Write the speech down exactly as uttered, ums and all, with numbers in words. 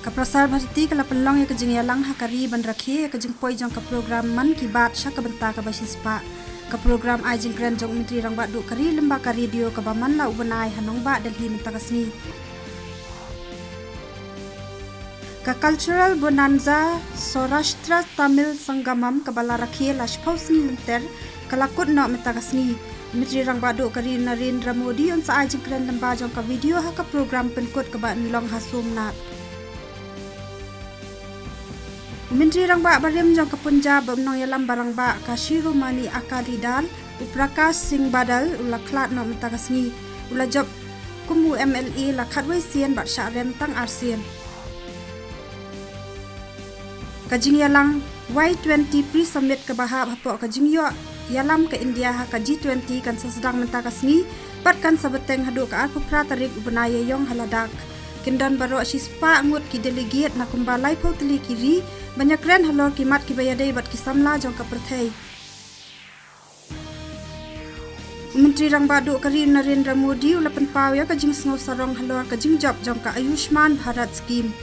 Ka Prasar Bharati ka la pynlong ïa ka jingïalang ha ka ri ban rakhe ïa ka jingpoi jong ka program Mann Ki Baat sha ka bynta kaba shispah. Ka program ai jingkren jong u Myntri Rangbah Duh ka ri lyngba ka radio kaba man la u bnai ha nongbah Delhi mynta ka sngi. Ka Cultural Bonanza Saurashtra Tamil Sangamam kaba la rakhe la shiphew sngi lynter ka la kut noh mynta ka sngi. Myntri Rangbah Duh ka ri Narendra Modi un sa ai jingkren lyngba jong ka video ha ka program pynkut kaba yn long ha Somnath. U Myntri Rangbah barim jong ka Punjab bad u nongïalam ba rangbah ka Shiromani Akali Dal, u Prakash Singh Badal u la khlad noh mynta ka sngi. U la jop kum u M L A la khatwei sien bad shah rem tang ar sien. Ka jingïalang Y twenty Pre-Summit kaba hap hapoh ka jingïoh ïalam ka India ha ka G twenty kan sa sdang mynta ka sngi bad kan sa bteng haduh ka arphew phra tarik u bnai Ïaïong ha Ladakh. Kin don baroh shispah ngut ki delegate na kumba laiphew tylli ki ri ban ïakren halor ki mat kiba ïadei bad ki samla jong ka pyrthei. U Myntri Rangbah Duh ka ri Narendra Modi u la pynpaw ïa ka jingsngew sarong halor ka jingjop jong ka Ayushman Bharat Scheme.